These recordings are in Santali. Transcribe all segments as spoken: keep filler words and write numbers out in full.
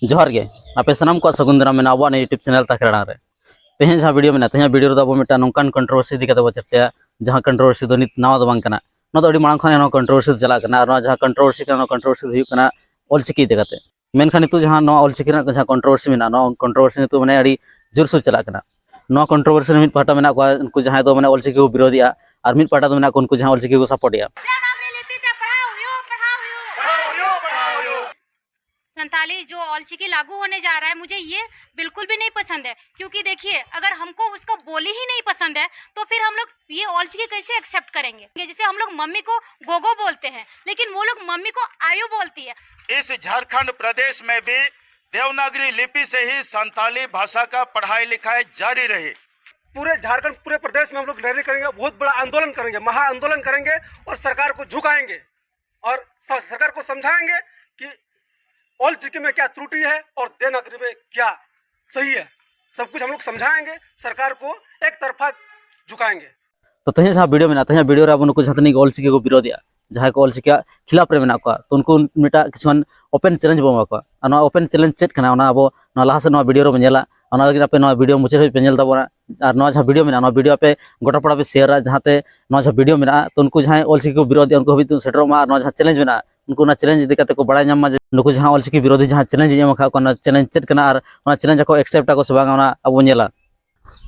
ᱡᱚᱦᱟᱨ ᱜᱮ, ᱟᱯᱮ ᱥᱟᱱᱟᱢ ᱠᱚᱣᱟᱜ ᱥᱟᱹᱜᱩᱱ ᱫᱟᱨᱟᱢ ᱢᱮᱱᱟᱜᱼᱟ ᱟᱵᱚᱣᱟᱜ ᱱᱤᱭᱟᱹ YouTube ᱪᱮᱱᱮᱞ ᱛᱟᱠᱮ ᱟᱲᱟᱝ ᱨᱮ᱾ ᱛᱮᱦᱮᱧ ᱡᱟᱦᱟᱸ ᱵᱷᱤᱰᱤᱭᱳ ᱢᱮᱱᱟᱜᱼᱟ, ᱛᱮᱦᱮᱧᱟᱜ ᱵᱷᱤᱰᱤᱭᱳ ᱨᱮᱫᱚ ᱟᱵᱚ ᱢᱤᱫᱴᱟᱝ ᱱᱚᱝᱠᱟᱱ ᱠᱚᱱᱴᱨᱳᱵᱷᱟᱨᱥᱤ ᱤᱫᱤ ᱠᱟᱛᱮ ᱵᱚ ᱪᱟᱨᱪᱟᱭᱟ, ᱡᱟᱦᱟᱸ ᱠᱚᱱᱴᱨᱳᱵᱷᱟᱨᱥᱤ ᱫᱚ ᱱᱤᱛ ᱱᱟᱣᱟ ᱫᱚ ᱵᱟᱝ ᱠᱟᱱᱟ᱾ ᱱᱚᱣᱟ ᱫᱚ ᱟᱹᱰᱤ ᱢᱟᱲᱟᱝ ᱠᱷᱚᱱ ᱱᱚᱣᱟ ᱠᱚᱱᱴᱨᱳᱵᱷᱟᱨᱥᱤ ᱫᱚ ᱪᱟᱞᱟᱜ ᱠᱟᱱᱟ᱾ ᱟᱨ ᱱᱚᱣᱟ ᱡᱟᱦᱟᱸ ᱠᱚᱱᱴᱨᱳᱵᱷᱟᱨᱥᱤ ᱠᱟᱱᱟ, ᱱᱚᱣᱟ ᱠᱚᱱᱴᱨᱳᱵᱷᱟᱨᱥᱤ ᱫᱚ ᱦᱩᱭᱩᱜ ᱠᱟᱱᱟ ᱚᱞᱪᱤᱠᱤ ᱤᱫᱤ ᱠᱟᱛᱮ᱾ ᱢᱮᱱᱠᱷᱟᱱ ᱱᱤᱛᱚᱜ ᱡᱟᱦᱟᱸ ᱱᱚᱣᱟ ᱚᱞᱪᱤᱠᱤ ᱨᱮᱱᱟᱜ ᱡᱟᱦᱟᱸ ᱠᱚᱱᱴᱨᱳᱵᱷᱟᱨᱥᱤ ᱢᱮᱱᱟᱜᱼᱟ, ᱱᱚᱣᱟ ᱠᱚᱱᱴᱨᱳᱵᱷᱟᱨᱥᱤ ᱱᱤᱛᱚᱜ ᱢᱟᱱᱮ ᱟᱹᱰᱤ ᱡᱳᱨᱥᱳᱨ ᱪᱟᱞᱟᱜ ᱠᱟᱱᱟ᱾ ᱱᱚᱣᱟ ᱠᱚᱱᱴᱨᱳᱵᱷᱟᱨᱥᱤ ᱨᱮ ᱢᱤᱫ ᱯᱟᱦᱴᱟ ᱢᱮᱱᱟᱜ ᱠᱚᱣᱟ ᱩᱱᱠᱩ ᱡᱟᱦᱟᱸᱭ ᱫᱚ ᱢᱟᱱᱮ ᱚᱞᱪᱤᱠᱤ ᱠᱚ ᱵᱤᱨᱳᱫᱷᱤᱭᱟ, ᱟᱨ ᱢᱤᱫ ᱯᱟᱦᱴᱟ ᱫᱚ ᱢᱮᱱᱟᱜ ᱠᱚᱣᱟ ᱩᱱᱠᱩ ᱡᱟᱦᱟᱸᱭ ᱚᱞᱪᱤᱠᱤ ᱠᱚ ᱥᱟᱯᱳᱨᱴᱮᱜᱼᱟ᱾ देवनागरी लिपि से पढ़ाओ, यो पढ़ाओ, यो। संथाली जो ऑलचिकी लागू होने जा रहा है, मुझे ये बिल्कुल भी नहीं पसंद है, क्योंकि देखिए, अगर हमको उसका बोली ही नहीं पसंद है, तो फिर हम लोग ये ऑलचिकी कैसे एक्सेप्ट करेंगे? जैसे हम लोग मम्मी को गोगो बोलते हैं, लेकिन वो लोग मम्मी को आयो बोलती है। इस झारखंड प्रदेश में भी देवनागरी लिपि से ही संथाली भाषा का पढ़ाई लिखाई जारी रही। पूरे झारखंड, पूरे प्रदेश में हम लोग रैली करेंगे, बहुत बड़ा आंदोलन करेंगे, महा आंदोलन करेंगे और सरकार को झुकाएंगे और स-, सरकार को समझाएंगे कि ऑलचिकी में क्या त्रुटि है और देवनागरी में क्या सही है। सब कुछ हम लोग समझाएंगे, सरकार को एक तरफा झुकाएंगे। ᱛᱚ ᱛᱮᱦᱮᱧ ᱡᱟᱦᱟᱸ ᱵᱷᱤᱰᱤᱭᱳ ᱢᱮᱱᱟᱜᱼᱟ, ᱛᱮᱦᱮᱧᱟᱜ ᱵᱷᱤᱰᱤᱭᱳ ᱨᱮ ᱟᱵᱚ ᱱᱩᱠᱩ ᱡᱟᱦᱟᱸ ᱛᱤᱱᱟᱹᱜ ᱜᱮ ᱚᱞᱪᱤᱠᱤ ᱠᱚ ᱵᱤᱨᱳᱫᱷᱮᱜᱼᱟ, ᱡᱟᱦᱟᱸᱭ ᱠᱚ ᱚᱞᱪᱤᱠᱤᱭᱟᱜ ᱠᱷᱤᱞᱟᱯ ᱨᱮ ᱢᱮᱱᱟᱜ ᱠᱚᱣᱟ, ᱛᱚ ᱩᱱᱠᱩ ᱢᱤᱫᱴᱟᱝ ᱠᱤᱪᱷᱩᱜᱟᱱ ᱳᱯᱮᱱ ᱪᱮᱞᱮᱧᱡᱽ ᱵᱚᱱ ᱮᱢᱟ ᱠᱚᱣᱟ᱾ ᱟᱨ ᱱᱚᱣᱟ ᱳᱯᱮᱱ ᱪᱮᱞᱮᱧᱡᱽ ᱪᱮᱫ ᱠᱟᱱᱟ, ᱚᱱᱟ ᱟᱵᱚ ᱱᱚᱣᱟ ᱞᱟᱦᱟ ᱥᱮᱫ ᱱᱚᱣᱟ ᱵᱷᱤᱰᱤᱭᱳ ᱨᱮᱵᱚᱱ ᱧᱮᱞᱟ᱾ ᱚᱱᱟ ᱞᱟᱹᱜᱤᱫ ᱟᱯᱮ ᱱᱚᱣᱟ ᱵᱷᱤᱰᱤᱭᱳ ᱢᱩᱪᱟᱹᱫ ᱦᱟᱹᱵᱤᱡ ᱯᱮ ᱧᱮᱞ ᱛᱟᱵᱚᱱᱟ᱾ ᱟᱨ ᱱᱚᱣᱟ ᱡᱟᱦᱟᱸ ᱵᱷᱤᱰᱤᱭᱳ ᱢᱮᱱᱟᱜᱼᱟ, ᱱᱚᱣᱟ ᱵᱷᱤᱰᱤᱭᱳ ᱟᱯᱮ ᱜᱚᱴᱟ ᱯᱟᱲᱟ ᱯᱮ ᱥᱮᱭᱟᱨᱟ, ᱡᱟᱦᱟᱸᱛᱮ ᱱᱚᱣᱟ ᱡᱟᱦᱟᱸ ᱵᱷᱤᱰᱤᱭᱳ ᱢᱮᱱᱟᱜᱼᱟ, ᱛᱚ ᱩᱱᱠᱩ ᱡᱟᱦᱟᱸᱭ ᱚᱞᱪᱤᱠᱤ ᱠᱚ ᱵᱤᱨᱳᱫᱷᱮᱜᱼᱟ, ᱩᱱᱠᱩ ᱦᱟᱹᱵᱤᱡ ᱛᱮ ᱥᱮᱴᱮᱨᱚᱜ ᱢᱟ᱾ ᱟᱨ ᱱᱚᱣᱟ ᱡᱟᱦᱟᱸ ᱪᱮᱞᱮᱧᱡᱽ ᱢᱮᱱᱟᱜᱼᱟ, ᱩᱱᱠᱩ ᱚᱱᱟ ᱪᱮᱞᱮᱧᱡᱽ ᱤᱫᱤ ᱠᱟᱛᱮ ᱠᱚ ᱵᱟᱲᱟᱭ ᱧᱟᱢ ᱢᱟ ᱡᱮ ᱱᱩᱠᱩ ᱡᱟᱦᱟᱸ ᱚᱞᱪᱤᱠᱤ ᱵᱤᱨᱳᱫᱷᱤ ᱡᱟᱦᱟᱸ ᱪᱮᱞᱮᱧᱡᱽ ᱤᱧ ᱮᱢ ᱟᱠᱟᱫ ᱠᱚᱣᱟ, ᱚᱱᱟ ᱪᱮᱞᱮᱧᱡᱽ ᱪᱮᱫ ᱠᱟᱱᱟ ᱟᱨ ᱚᱱᱟ ᱪᱮᱞᱮᱧᱡᱽ ᱟᱠᱚ ᱮᱠᱥᱮᱯᱴ ᱟᱠᱚ ᱥᱮ ᱵᱟᱝ, ᱚᱱᱟ ᱟᱵᱚ ᱵᱚᱱ ᱧᱮᱞᱟ᱾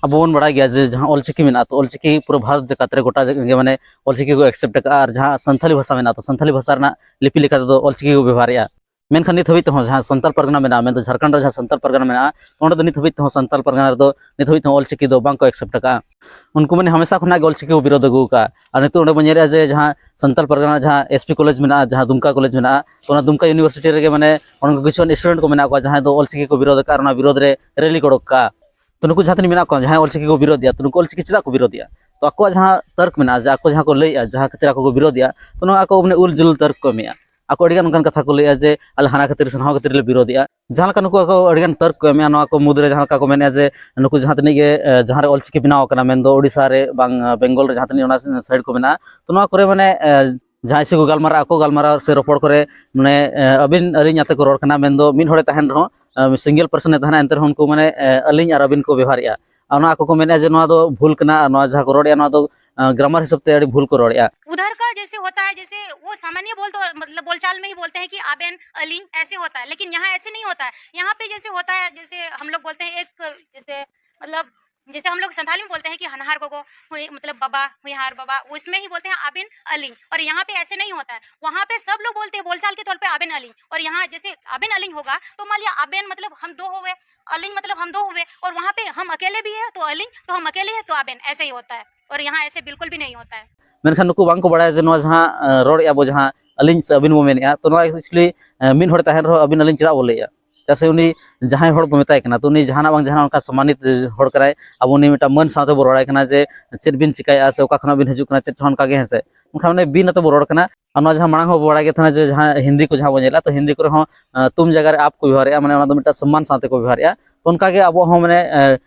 ᱟᱵᱚ ᱵᱚᱱ ᱵᱟᱲᱟᱭ ᱜᱮᱭᱟ ᱡᱮ ᱡᱟᱦᱟᱸ ᱚᱞᱪᱤᱠᱤ ᱢᱮᱱᱟᱜᱼᱟ, ᱛᱚ ᱚᱞᱪᱤᱠᱤ ᱯᱩᱨᱟᱹ ᱵᱷᱟᱨᱚᱛ ᱡᱟᱠᱟᱛ ᱨᱮ ᱜᱚᱴᱟ ᱡᱟᱭᱜᱟ ᱜᱮ ᱢᱟᱱᱮ ᱚᱞᱪᱤᱠᱤ ᱠᱚ ᱮᱠᱥᱮᱯᱴ ᱟᱠᱟᱫᱼᱟ᱾ ᱟᱨ ᱡᱟᱦᱟᱸ ᱥᱟᱱᱛᱷᱟᱞᱤ ᱵᱷᱟᱥᱟ ᱢᱮᱱᱟᱜᱼᱟ, ᱛᱚ ᱥᱟᱱᱛᱷᱟᱞᱤ ᱵᱷᱟᱥᱟ ᱨᱮᱱᱟᱜ ᱞᱤᱯᱤ ᱞᱮᱠᱟ ᱛᱮᱫᱚ ᱚᱞᱪᱤᱠᱤ ᱠᱚ ᱵᱮᱵᱚᱦᱟᱨᱮᱜᱼᱟ᱾ ᱢᱮᱱᱠᱷᱟᱱ ᱱᱤᱛ ᱦᱟᱹᱵᱤᱡ ᱛᱮᱦᱚᱸ ᱡᱟᱦᱟᱸ ᱥᱟᱱᱛᱟᱲ ᱯᱟᱨᱜᱟᱱᱟ ᱢᱮᱱᱟᱜᱼᱟ, ᱢᱮᱱᱫᱚ ᱡᱷᱟᱲᱠᱷᱚᱸᱰ ᱨᱮ ᱡᱟᱦᱟᱸ ᱥᱟᱱᱛᱟᱲ ᱯᱟᱨᱜᱟᱱᱟ ᱢᱮᱱᱟᱜᱼᱟ, ᱚᱸᱰᱮ ᱫᱚ ᱱᱤᱛ ᱦᱟᱹᱵᱤᱡ ᱛᱮᱦᱚᱸ ᱥᱟᱱᱛᱟᱲ ᱯᱟᱨᱜᱟᱱᱟ ᱨᱮᱫᱚ ᱱᱤᱛ ᱦᱟᱹᱵᱤᱡ ᱛᱮᱦᱚᱸ ᱚᱞᱪᱤᱠᱤ ᱫᱚ ᱵᱟᱝ ᱠᱚ ᱮᱠᱥᱮᱯᱴ ᱟᱠᱟᱫᱼᱟ᱾ ᱩᱱᱠᱩ ᱢᱟᱱᱮ ᱦᱟᱢᱮᱥᱟ ᱠᱷᱚᱱᱟᱜ ᱜᱮ ᱚᱞᱪᱤᱠᱤ ᱠᱚ ᱵᱤᱨᱳᱫᱷ ᱟᱹᱜᱩ ᱟᱠᱟᱫᱼᱟ᱾ ᱟᱨ ᱱᱤᱛᱚᱜ ᱚᱸᱰᱮ ᱵᱚᱱ ᱧᱮᱞᱮᱫᱼᱟ ᱡᱮ ᱡᱟᱦᱟᱸ ᱥᱟᱱᱛᱟᱲ ᱯᱟᱨᱜᱟᱱᱟ ᱡᱟᱦᱟᱸ ᱮᱥ ᱯᱤ ᱠᱚᱞᱮᱡᱽ ᱢᱮᱱᱟᱜᱼᱟ, ᱡᱟᱦᱟᱸ ᱫᱩᱢᱠᱟ ᱠᱚᱞᱮᱡᱽ ᱢᱮᱱᱟᱜᱼᱟ, ᱛᱚ ᱚᱱᱟ ᱫᱩᱢᱠᱟ ᱤᱭᱩᱱᱤᱵᱷᱟᱨᱥᱤᱴᱤ ᱨᱮᱜᱮ ᱢᱟᱱᱮ ᱚᱱᱠᱟ ᱠᱤᱪᱷᱩ ᱥᱴᱩᱰᱮᱱᱴ ᱠᱚ ᱢᱮᱱᱟᱜ ᱠᱚᱣᱟ ᱡᱟᱦᱟᱸᱭ ᱫᱚ ᱚᱞᱪᱤᱠᱤ ᱠᱚ ᱵᱤᱨᱳᱫᱷ ᱟᱠᱟᱫᱼᱟ ᱟᱨ ᱚᱱᱟ ᱵᱤᱨᱳᱫᱷ ᱨᱮ ᱨᱮᱞᱤ ᱠᱚ ᱚᱰᱚᱠ ᱠᱟᱜᱼᱟ᱾ ᱛᱚ ᱱᱩᱠᱩ ᱡᱟᱦᱟᱸ ᱛᱤᱱᱟᱹᱜ ᱢᱮᱱᱟᱜ ᱠᱚᱣᱟ ᱡᱟᱦᱟᱸᱭ ᱚᱞᱪᱤᱠᱤ ᱠᱚ ᱵᱤᱨᱳᱫᱷ ᱮᱫᱼᱟ, ᱛᱚ ᱱᱩᱠᱩ ᱚᱞᱪᱤᱠᱤ ᱪᱮᱫᱟᱜ ᱠᱚ ᱵᱤᱨᱳᱫᱷ ᱮᱫᱼᱟ? ᱛᱚ ᱟᱠᱚᱣᱟᱜ ᱡᱟᱦᱟᱸ ᱛᱟᱨᱠ ᱢᱮᱱᱟᱜᱼᱟ ᱡᱮ ᱟᱠᱚ ᱡᱟᱦᱟᱸ ᱠᱚ ᱞᱟᱹᱭᱮᱫᱼᱟ, ᱡᱟᱦᱟᱸ ᱠᱷᱟᱹᱛᱤᱨ ᱟᱠᱚ ᱠᱚ ᱵᱤᱨᱳᱫᱷ ᱮᱫᱼᱟ, ᱛᱚ ᱱᱚᱣᱟ ᱟᱠᱚ ᱢᱟᱱᱮ ᱩᱞ ᱡᱩᱞ ᱛᱟᱨᱠ ᱠᱚ ᱮᱢᱮᱜᱼᱟ᱾ ᱟᱠᱚ ᱟᱹᱰᱤᱜᱟᱱ ᱚᱱᱠᱟᱱ ᱠᱟᱛᱷᱟ ᱠᱚ ᱞᱟᱹᱭᱮᱫᱼᱟ ᱡᱮ ᱟᱞᱮ ᱦᱟᱱᱟ ᱠᱷᱟᱹᱛᱤᱨ ᱥᱮ ᱱᱚᱣᱟ ᱠᱷᱟᱹᱛᱤᱨ ᱞᱮ ᱵᱤᱨᱳᱫᱷ ᱮᱫᱼᱟ᱾ ᱡᱟᱦᱟᱸ ᱞᱮᱠᱟ ᱱᱩᱠᱩ ᱟᱠᱚ ᱟᱹᱰᱤᱜᱟᱱ ᱛᱟᱨᱠ ᱠᱚ ᱮᱢᱮᱜᱼᱟ, ᱱᱚᱣᱟ ᱠᱚ ᱢᱩᱫᱽᱨᱮ ᱡᱟᱦᱟᱸ ᱞᱮᱠᱟ ᱠᱚ ᱢᱮᱱᱮᱫᱼᱟ ᱡᱮ ᱱᱩᱠᱩ ᱡᱟᱦᱟᱸ ᱛᱤᱱᱟᱹᱜ ᱜᱮ, ᱮ, ᱡᱟᱦᱟᱸ ᱨᱮ ᱚᱞᱪᱤᱠᱤ ᱵᱮᱱᱟᱣ ᱟᱠᱟᱱᱟ, ᱢᱮᱱᱫᱚ ᱳᱰᱤᱥᱟ ᱨᱮ ᱵᱟᱝ, ᱮ, ᱵᱮᱝᱜᱚᱞ ᱨᱮ ᱡᱟᱦᱟᱸ ᱛᱤᱱᱟᱹᱜ ᱚᱱᱟ ᱥᱟᱭᱤᱰ ᱠᱚ ᱢᱮᱱᱟᱜᱼᱟ, ᱛᱚ ᱱᱚᱣᱟ ᱠᱚᱨᱮ ᱢᱟᱱᱮ, ᱮ, ᱡᱟᱦᱟᱸᱭ ᱥᱮ ᱠᱚ ᱜᱟᱞᱢᱟᱨᱟᱜ ᱟᱠᱚ, ᱜᱟᱞᱢᱟᱨᱟᱣ ᱥᱮ ᱨᱚᱯᱚᱲ ᱠᱚᱨᱮ ᱢᱟᱱᱮ ᱟᱹᱵᱤᱱ ᱟᱹᱞᱤᱧ ᱟᱛᱮ ᱠᱚ ᱨᱚᱲ ᱠᱟᱱᱟ, ᱢᱮᱱᱫᱚ ᱢᱤᱫ ᱦᱚᱲᱮ ᱛᱟᱦᱮᱱ ᱨᱮᱦᱚᱸ ᱥᱤᱝᱜᱮᱞ ᱯᱟᱨᱥᱚᱱᱮ ᱛᱟᱦᱮᱱᱟ, ᱮᱱᱛᱮ ᱨᱮᱦᱚᱸ ᱩᱱᱠᱩ ᱢᱟᱱᱮ ᱟᱹᱞᱤᱧ ᱟᱨ ᱟᱹᱵᱤᱱ ᱠᱚ ᱵᱮᱵᱚᱦᱟᱨᱮᱜᱼᱟ᱾ ᱟᱨ ᱚᱱᱟ ᱟᱠᱚ ᱠᱚ ᱢᱮᱱᱮᱫᱼᱟ ᱡᱮ ᱱᱚᱣᱟ ᱫᱚ ᱵᱷᱩᱞ ᱠᱟᱱᱟ, ᱟᱨ ᱱᱚᱣᱟ ᱡᱟᱦᱟᱸ ᱠᱚ ᱨᱚᱲᱮᱫᱼᱟ ᱱᱚᱣᱟ ᱫᱚ ᱜᱨᱟᱢᱟᱨ ᱦᱤᱥᱟᱹᱵ ᱛᱮ ᱟᱹᱰᱤ ᱵᱷᱩᱞ ᱠᱚ ᱨᱚᱲᱮᱫᱼᱟ᱾ उधर का जैसे होता है, जैसे वो सामान्य बोल तो मतलब बोलचाल में ही बोलते हैं कि ᱟᱵᱮᱱ, ᱟᱹᱞᱤᱧ, ऐसे होता है, लेकिन यहाँ ऐसे नहीं होता है। यहाँ पे जैसे होता है, जैसे हम लोग बोलते हैं एक, जैसे मतलब जैसे हम लोग संथाली में बोलते हैं कि ᱦᱟᱱᱦᱟᱨ ᱜᱚᱜᱚ, ᱦᱩᱭ मतलब ᱵᱟᱵᱟ, ᱦᱩᱭᱦᱟᱨ ᱵᱟᱵᱟ, उसमें ही बोलते हैं ᱟᱵᱮᱱ, ᱟᱹᱞᱤᱧ। और यहाँ पे ऐसे नहीं होता है। वहाँ पे सब लोग बोलते हैं बोलचाल के तौर पे ᱟᱵᱮᱱ, ᱟᱹᱞᱤᱧ। और यहाँ जैसे ᱟᱵᱮᱱ, ᱟᱹᱞᱤᱧ होगा तो मान लिया ᱟᱵᱮᱱ मतलब हम दो हुए, ᱟᱹᱞᱤᱧ मतलब हम दो हुए, और वहाँ पे हम अकेले भी है तो ᱟᱹᱞᱤᱧ, तो हम अकेले है तो ᱟᱵᱮᱱ, ऐसे ही होता है। और यहाँ ऐसे बिल्कुल भी नहीं होता है। ᱢᱮᱱᱠᱷᱟᱱ ᱱᱩᱠᱩ ᱵᱟᱝ ᱠᱚ ᱵᱟᱲᱟᱭᱟ ᱡᱮ ᱱᱚᱣᱟ ᱡᱟᱦᱟᱸ ᱨᱚᱲᱮᱫᱼᱟ ᱵᱚ, ᱡᱟᱦᱟᱸ ᱟᱹᱞᱤᱧ ᱥᱮ ᱟᱹᱵᱤᱱ ᱵᱚ ᱢᱮᱱᱮᱫᱼᱟ, ᱛᱚ ᱱᱚᱣᱟ actually ᱢᱤᱫ ᱦᱚᱲ ᱛᱟᱦᱮᱱ ᱨᱮᱦᱚᱸ ᱟᱹᱵᱤᱱ ᱟᱹᱞᱤᱧ ᱪᱮᱫᱟᱜ ᱵᱚ ᱞᱟᱹᱭᱮᱫᱼᱟ? ᱪᱮᱫᱟᱜ ᱥᱮ ᱩᱱᱤ ᱡᱟᱦᱟᱸᱭ ᱦᱚᱲ ᱵᱚ ᱢᱮᱛᱟᱭ ᱠᱟᱱᱟ, ᱛᱚ ᱩᱱᱤ ᱡᱟᱦᱟᱱᱟᱜ ᱵᱟᱝ ᱡᱟᱦᱟᱱᱟᱜ ᱚᱱᱠᱟ ᱥᱚᱢᱢᱟᱱᱤᱛ ᱦᱚᱲ ᱠᱟᱱᱟᱭ, ᱟᱵᱚ ᱩᱱᱤ ᱢᱤᱫᱴᱟᱝ ᱢᱟᱹᱱ ᱥᱟᱶᱛᱮ ᱵᱚ ᱨᱚᱲᱟᱭ ᱠᱟᱱᱟ ᱡᱮ ᱪᱮᱫ ᱵᱤᱱ ᱪᱤᱠᱟᱹᱭᱮᱫᱼᱟ ᱥᱮ ᱚᱠᱟ ᱠᱷᱚᱱᱟᱜ ᱵᱤᱱ ᱦᱤᱡᱩᱜ ᱠᱟᱱᱟ, ᱪᱮᱫ ᱦᱚᱸ ᱚᱱᱠᱟ ᱜᱮ, ᱦᱮᱸ ᱥᱮ? ᱢᱮᱱᱠᱷᱟᱱ ᱩᱱᱤ ᱵᱤᱱ ᱟᱛᱮ ᱵᱚ ᱨᱚᱲ ᱠᱟᱱᱟ᱾ ᱟᱨ ᱱᱚᱣᱟ ᱡᱟᱦᱟᱸ ᱢᱟᱲᱟᱝ ᱦᱚᱸ ᱵᱚ ᱵᱟᱲᱟᱭ ᱜᱮ ᱛᱟᱦᱮᱱᱟ ᱡᱮ ᱡᱟᱦᱟᱸ ᱦᱤᱱᱫᱤ ᱠᱚ ᱡᱟᱦᱟᱸ ᱵᱚ ᱧᱮᱞᱟ, ᱛᱚ ᱦᱤᱱᱫᱤ ᱠᱚᱨᱮ ᱦᱚᱸ ᱛᱩᱢ ᱡᱟᱭᱜᱟ ᱨᱮ ᱟᱯ ᱠᱚ ᱵᱮᱵᱚᱦᱟᱨᱮᱜᱼᱟ, ᱢᱟᱱᱮ ᱚᱱᱟ ᱫᱚ ᱢᱤᱫᱴᱟᱝ ᱥᱚᱢᱢᱟᱱ ᱥᱟᱶᱛᱮ ᱠᱚ ᱵᱮᱵᱚᱦᱟᱨᱮᱜᱼᱟ᱾ ᱛᱚ ᱚᱱᱠᱟ ᱜᱮ ᱟᱵᱚ ᱦᱚᱸ ᱢᱟᱱᱮ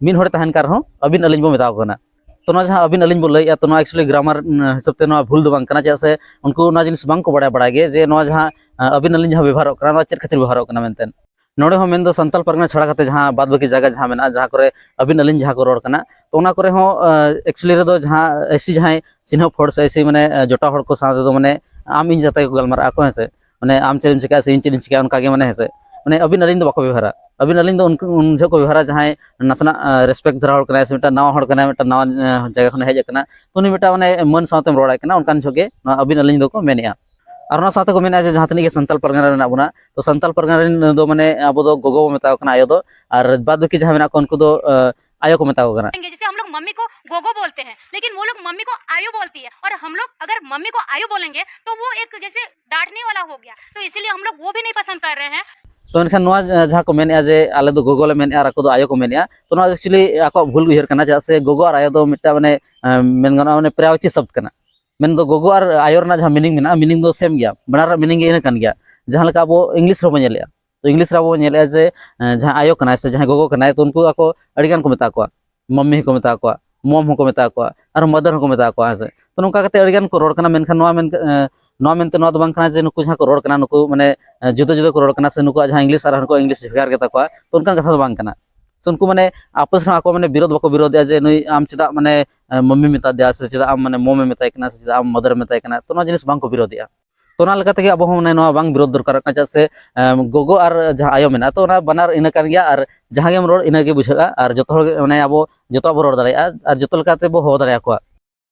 ᱢᱤᱫ ᱦᱚᱲᱮ ᱛᱟᱦᱮᱱ ᱠᱟᱱ ᱨᱮᱦᱚᱸ ᱟᱹᱵᱤᱱ ᱟᱹᱞᱤᱧ ᱵᱚ ᱢᱮᱛᱟ ᱠᱚ ᱠᱟᱱᱟ᱾ ᱛᱚ ᱱᱚᱣᱟ ᱡᱟᱦᱟᱸ ᱟᱹᱵᱤᱱ ᱟᱹᱞᱤᱧ ᱵᱚ ᱞᱟᱹᱭᱮᱫᱼᱟ, ᱛᱚ ᱱᱚᱣᱟ actually ᱜᱨᱟᱢᱟᱨ ᱦᱤᱥᱟᱹᱵ ᱛᱮ ᱱᱚᱣᱟ ᱵᱷᱩᱞ ᱫᱚ ᱵᱟᱝ ᱠᱟᱱᱟ, ᱪᱮᱫᱟᱜ ᱥᱮ ᱩᱱᱠᱩ ᱚᱱᱟ ᱡᱤᱱᱤᱥ ᱵᱟᱝ ᱠᱚ ᱵᱟᱲᱟᱭ ᱵᱟᱲᱟᱭ ᱜᱮ ᱡᱮ ᱱᱚᱣᱟ ᱡᱟᱦᱟᱸ ᱟᱹᱵᱤᱱ ᱟᱹᱞᱤᱧ ᱡᱟᱦᱟᱸ ᱵᱮᱵᱚᱦᱟᱨᱚᱜ ᱠᱟᱱᱟ, ᱱᱚᱣᱟ ᱪᱮᱫ ᱠᱷᱟᱹᱛᱤᱨ ᱵᱮᱵᱚᱦᱟᱨᱚᱜ ᱠᱟᱱᱟ ᱢᱮᱱᱛᱮ᱾ ᱱᱚᱰᱮ ᱦᱚᱸ ᱢᱮᱱᱫᱚ ᱥᱟᱱᱛᱟᱞ ᱯᱟᱨᱜᱟᱱᱟ ᱪᱷᱟᱲᱟ ᱠᱟᱛᱮ ᱡᱟᱦᱟᱸ ᱵᱟᱫ ᱵᱟᱹᱠᱤ ᱡᱟᱭᱜᱟ ᱡᱟᱦᱟᱸ ᱢᱮᱱᱟᱜᱼᱟ, ᱡᱟᱦᱟᱸ ᱠᱚᱨᱮ ᱟᱹᱵᱤᱱ ᱟᱹᱞᱤᱧ ᱡᱟᱦᱟᱸ ᱠᱚ ᱨᱚᱲ ᱠᱟᱱᱟ, ᱛᱚ ᱚᱱᱟ ᱠᱚᱨᱮ ᱦᱚᱸ actually ᱨᱮᱫᱚ ᱡᱟᱦᱟᱸ ᱮᱥᱤ ᱡᱟᱦᱟᱸᱭ ᱪᱤᱱᱦᱟᱹᱯ ᱦᱚᱲ ᱥᱮ ᱮᱥᱤ ᱢᱟᱱᱮ ᱡᱚᱴᱟᱣ ᱦᱚᱲ ᱠᱚ ᱥᱟᱶ ᱛᱮᱫᱚ ᱢᱟᱱᱮ ᱟᱢ ᱤᱧ ᱡᱟᱛᱮ ᱠᱚ ᱜᱟᱞᱢᱟᱨᱟᱜ ᱟᱠᱚ, ᱦᱮᱸ ᱥᱮ? ᱢᱟᱱᱮ ᱟᱢ ᱪᱮᱫ ᱮᱢ ᱪᱤᱠᱟᱹᱭᱟ ᱥᱮ ᱤᱧ ᱪᱮᱫ ᱤᱧ ᱪᱤᱠᱟᱹᱭᱟ, ᱚᱱᱠᱟ ᱜᱮ, ᱢᱟᱱᱮ, ᱦᱮᱸ ᱥᱮ? ᱢᱟᱱᱮ ᱟᱹᱵᱤᱱ ᱟᱹᱞᱤᱧ ᱫᱚ ᱵᱟᱠᱚ ᱵᱮᱵᱚᱦᱟᱨᱟ᱾ ᱟᱹᱵᱤᱱ ᱟᱹᱞᱤᱧ ᱫᱚ ᱩᱱᱠᱩ ᱩᱱ ᱡᱚᱦᱚᱜ ᱠᱚ ᱵᱮᱵᱚᱦᱟᱨᱟ ᱡᱟᱦᱟᱸᱭ ᱱᱟᱥᱮᱱᱟᱜ ᱨᱮᱥᱯᱮᱠᱴ ᱫᱷᱟᱨᱟ ᱦᱚᱲ ᱠᱟᱱᱟᱭ ᱥᱮ ᱢᱤᱫᱴᱟᱝ ᱱᱟᱣᱟ ᱦᱚᱲ ᱠᱟᱱᱟᱭ, ᱢᱤᱫᱴᱟᱝ ᱱᱟᱣᱟ ᱡᱟᱭᱜᱟ ᱠᱷᱚᱱᱮ ᱦᱮᱡ ᱟᱠᱟᱱᱟ, ᱛᱚ ᱩᱱᱤ ᱢᱤᱫᱴᱟᱝ ᱢᱟᱱᱮ ᱢᱟᱹᱱ ᱥᱟᱶᱛᱮᱢ ᱨᱚᱲᱟᱭ ᱠᱟᱱᱟ, ᱚᱱᱠᱟᱱ ᱡᱚᱦᱚᱜ ᱜᱮ ᱱᱚᱣᱟ ᱟᱹᱵᱤᱱ ᱟᱹᱞᱤᱧ ᱫᱚᱠᱚ ᱢᱮᱱᱮᱫᱼᱟ᱾ ᱟᱨ ᱚᱱᱟ ᱥᱟᱶᱛᱮ ᱠᱚ ᱢᱮᱱᱮᱫᱼᱟ ᱡᱮ ᱡᱟᱦᱟᱸ ᱛᱤᱱᱟᱹᱜ ᱜᱮ ᱥᱟᱱᱛᱟᱞ ᱯᱟᱨᱜᱟᱱᱟ ᱨᱮ ᱢᱮᱱᱟᱜ ᱵᱚᱱᱟ, ᱛᱚ ᱥᱟᱱᱛᱟᱞ ᱯᱟᱨᱜᱟᱱᱟ ᱨᱮᱱ ᱫᱚ ᱢᱟᱱᱮ ᱟᱵᱚ ᱫᱚ ᱜᱚᱜᱚ ᱵᱚ ᱢᱮᱛᱟ ᱠᱚ ᱠᱟᱱᱟ, ᱟᱭᱳ ᱫᱚ, ᱟᱨ ᱵᱟᱫ ᱵᱟᱹᱠᱤ ᱡᱟᱦᱟᱸ ᱢᱮᱱᱟᱜ ᱠᱚᱣᱟ ᱩᱱᱠᱩ ᱫᱚ ᱟᱭᱳ ᱠᱚ ᱢᱮᱛᱟ ᱠᱚ ᱠᱟᱱᱟ᱾ जैसे हम लोग मम्मी को गोगो बोलते हैं, लेकिन वो लोग मम्मी को आयो बोलती है, और हम लोग अगर मम्मी को आयो बोलेंगे तो वो एक जैसे डांटने वाला हो गया, तो इसीलिए हम लोग वो भी नहीं पसंद कर रहे हैं। ᱛᱚ ᱮᱱᱠᱷᱟᱱ ᱱᱚᱣᱟ ᱡᱟᱦᱟᱸ ᱠᱚ ᱢᱮᱱᱮᱫᱼᱟ ᱡᱮ ᱟᱞᱮ ᱫᱚ ᱜᱚᱜᱚ ᱞᱮ ᱢᱮᱱᱮᱫᱼᱟ ᱟᱨ ᱟᱠᱚ ᱫᱚ ᱟᱭᱳ ᱠᱚ ᱢᱮᱱᱮᱫᱼᱟ, ᱛᱚ ᱱᱚᱣᱟ actually ᱟᱠᱚᱣᱟᱜ ᱵᱷᱩᱞ ᱩᱭᱦᱟᱹᱨ ᱠᱟᱱᱟ, ᱪᱮᱫᱟᱜ ᱥᱮ ᱜᱚᱜᱚ ᱟᱨ ᱟᱭᱳ ᱫᱚ ᱢᱤᱫᱴᱟᱝ ᱢᱟᱱᱮ ᱢᱮᱱ ᱜᱟᱱᱚᱜᱼᱟ ᱢᱟᱱᱮ ᱯᱨᱟᱭᱚᱪᱤ ᱥᱚᱵᱫ ᱠᱟᱱᱟ᱾ ᱢᱮᱱᱫᱚ ᱜᱚᱜᱚ ᱟᱨ ᱟᱭᱳ ᱨᱮᱱᱟᱜ ᱡᱟᱦᱟᱸ ᱢᱤᱱᱤᱝ ᱢᱮᱱᱟᱜᱼᱟ, ᱢᱤᱱᱤᱝ ᱫᱚ ᱥᱮᱢ ᱜᱮᱭᱟ, ᱵᱟᱱᱟᱨ ᱨᱮᱱᱟᱜ ᱢᱤᱱᱤᱝ ᱜᱮ ᱤᱱᱟᱹ ᱠᱟᱱ ᱜᱮᱭᱟ᱾ ᱡᱟᱦᱟᱸ ᱞᱮᱠᱟ ᱟᱵᱚ ᱤᱝᱞᱤᱥ ᱨᱮᱵᱚᱱ ᱧᱮᱞᱮᱫᱼᱟ, ᱛᱚ ᱤᱝᱞᱤᱥ ᱨᱮ ᱟᱵᱚ ᱵᱚᱱ ᱧᱮᱞᱮᱫᱼᱟ ᱡᱮ ᱡᱟᱦᱟᱸ ᱟᱭᱳ ᱠᱟᱱᱟᱭ ᱥᱮ ᱡᱟᱦᱟᱸᱭ ᱜᱚᱜᱚ ᱠᱟᱱᱟᱭ, ᱛᱚ ᱩᱱᱠᱩ ᱟᱠᱚ ᱟᱹᱰᱤ ᱜᱟᱱ ᱠᱚ ᱢᱮᱛᱟ ᱠᱚᱣᱟ, ᱢᱟᱢᱢᱤ ᱦᱚᱸᱠᱚ ᱢᱮᱛᱟ ᱠᱚᱣᱟ, ᱢᱚᱢ ᱦᱚᱸᱠᱚ ᱢᱮᱛᱟ ᱠᱚᱣᱟ, ᱟᱨ ᱢᱟᱫᱟᱨ ᱦᱚᱸᱠᱚ ᱢᱮᱛᱟ ᱠᱚᱣᱟ, ᱦᱮᱸ ᱥᱮ᱾ ᱛᱚ, ᱱᱚᱝᱠᱟ ᱠᱟᱛᱮ ᱟᱹᱰᱤ ᱜᱟᱱ ᱠᱚ ᱨᱚᱲ ᱠᱟᱱᱟ, ᱢᱮᱱᱠᱷᱟᱱ ᱱᱚᱣᱟ ᱢᱮᱱ ᱮ, ᱱᱚᱣᱟ ᱢᱮᱱᱛᱮ ᱱᱚᱣᱟ ᱫᱚ ᱵᱟᱝ ᱠᱟᱱᱟ ᱡᱮ ᱱᱩᱠᱩ ᱡᱟᱦᱟᱸ ᱠᱚ ᱨᱚᱲ ᱠᱟᱱᱟ, ᱱᱩᱠᱩ ᱢᱟᱱᱮ ᱮ, ᱡᱩᱫᱟᱹ ᱡᱩᱫᱟᱹ ᱠᱚ ᱨᱚᱲ ᱠᱟᱱᱟ, ᱥᱮ ᱱᱩᱠᱩᱣᱟᱜ ᱡᱟᱦᱟᱸ ᱤᱝᱞᱤᱥ ᱟᱨ ᱦᱟᱱᱠᱩᱣᱟᱜ ᱤᱝᱞᱤᱥ ᱵᱷᱮᱜᱟᱨ ᱜᱮᱛᱟ ᱠᱚᱣᱟ, ᱛᱚ ᱚᱱᱠᱟᱱ ᱠᱟᱛᱷᱟ ᱫᱚ ᱵᱟᱝ ᱠᱟᱱᱟ᱾ ᱥᱮ ᱩᱱᱠᱩ ᱢᱟᱱᱮ ᱟᱯᱮᱥ ᱨᱮᱦᱚᱸ ᱟᱠᱚ ᱢᱟᱱᱮ ᱵᱤᱨᱳᱫ ᱵᱟᱠᱚ ᱵᱤᱨᱳᱫᱮᱜᱼᱟ ᱡᱮ ᱱᱩᱭ ᱟᱢ ᱪᱮᱫᱟᱜ ᱢᱟᱱᱮ ᱮ, ᱢᱟᱢᱤ ᱢᱮᱛᱟ ᱫᱮᱭᱟ, ᱥᱮ ᱪᱮᱫᱟᱜ ᱟᱢ ᱢᱟᱱᱮ ᱢᱚᱢᱮ ᱢᱮᱛᱟᱭ ᱠᱟᱱᱟ, ᱥᱮ ᱪᱮᱫᱟᱜ ᱟᱢ ᱢᱟᱫᱟᱨᱮ ᱢᱮᱛᱟᱭ ᱠᱟᱱᱟ, ᱛᱚ ᱱᱚᱣᱟ ᱡᱤᱱᱤᱥ ᱵᱟᱝ ᱠᱚ ᱵᱤᱨᱳᱫᱮᱜᱼᱟ᱾ ᱛᱚ ᱚᱱᱟ ᱞᱮᱠᱟ ᱛᱮᱜᱮ ᱟᱵᱚ ᱦᱚᱸ ᱢᱟᱱᱮ ᱱᱚᱣᱟ ᱵᱟᱝ ᱵᱤᱨᱳᱫ ᱫᱚᱨᱠᱟᱨᱚᱜ ᱠᱟᱱᱟ, ᱪᱮᱫᱟᱜ ᱥᱮ ᱮ, ᱜᱚᱜᱚ ᱟᱨ ᱡᱟᱦᱟᱸ ᱟᱭᱳ ᱢᱮᱱᱟᱜᱼᱟ, ᱛᱚ ᱚᱱᱟ ᱵᱟᱱᱟᱨ ᱤᱱᱟᱹ ᱠᱟᱱ ᱜᱮᱭᱟ, ᱟᱨ ᱡᱟᱦᱟᱸ ᱜᱮᱢ ᱨᱚᱲ ᱤᱱᱟᱹ ᱜᱮ ᱵᱩᱡᱷᱟᱹᱜᱼᱟ, ᱟᱨ ᱡᱚᱛᱚ ᱦᱚᱲ ᱜᱮ ᱢᱟᱱᱮ ᱟᱵᱚ ᱡᱚᱛᱚᱣᱟᱜ ᱵᱚ ᱨᱚᱲ ᱫᱟᱲᱮᱭᱟᱜᱼᱟ ᱟᱨ ᱡᱚᱛᱚ ᱞᱮᱠᱟ ᱛᱮᱵᱚ ᱦᱚᱦᱚ ᱫᱟᱲᱮᱭᱟᱠᱚᱣᱟ᱾